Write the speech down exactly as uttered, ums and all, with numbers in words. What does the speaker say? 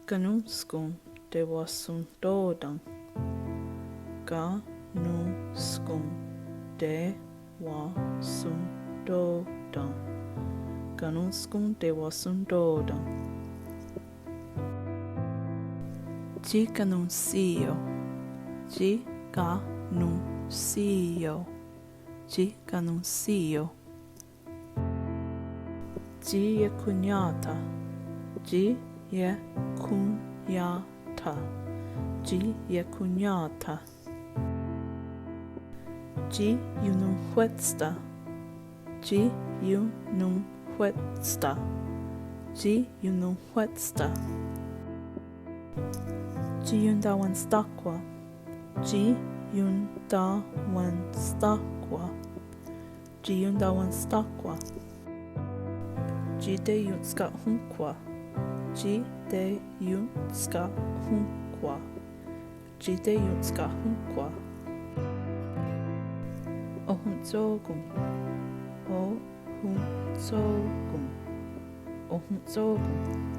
Kanónhskon tewahsontó:ten. Kanónhskon tewahsontó:ten. Kanónhskon tewahsontó:ten. Tsi kanonhsí:io. Tsi kanonhsí:io. Tsi kanonhsí:io. Tsi iehkhón:niata. Tsi iehkhón:niata. Tsi iehkhón:niata. Tsi ionon'wétsta. Tsi ionon'wétsta. Tsi ionon'wétsta. Tsi iontawenhstáhkhwa. Tsi iontawenhstáhkhwa. Tsi iontawenhstáhkhwa. Tsi teiontska'hónhkhwa. Tsi teiontska'hónhkhwa. Tsi teiontska'hónhkhwa. Ohontsó:kon. Ohontsó:kon. Ohontsó:kon.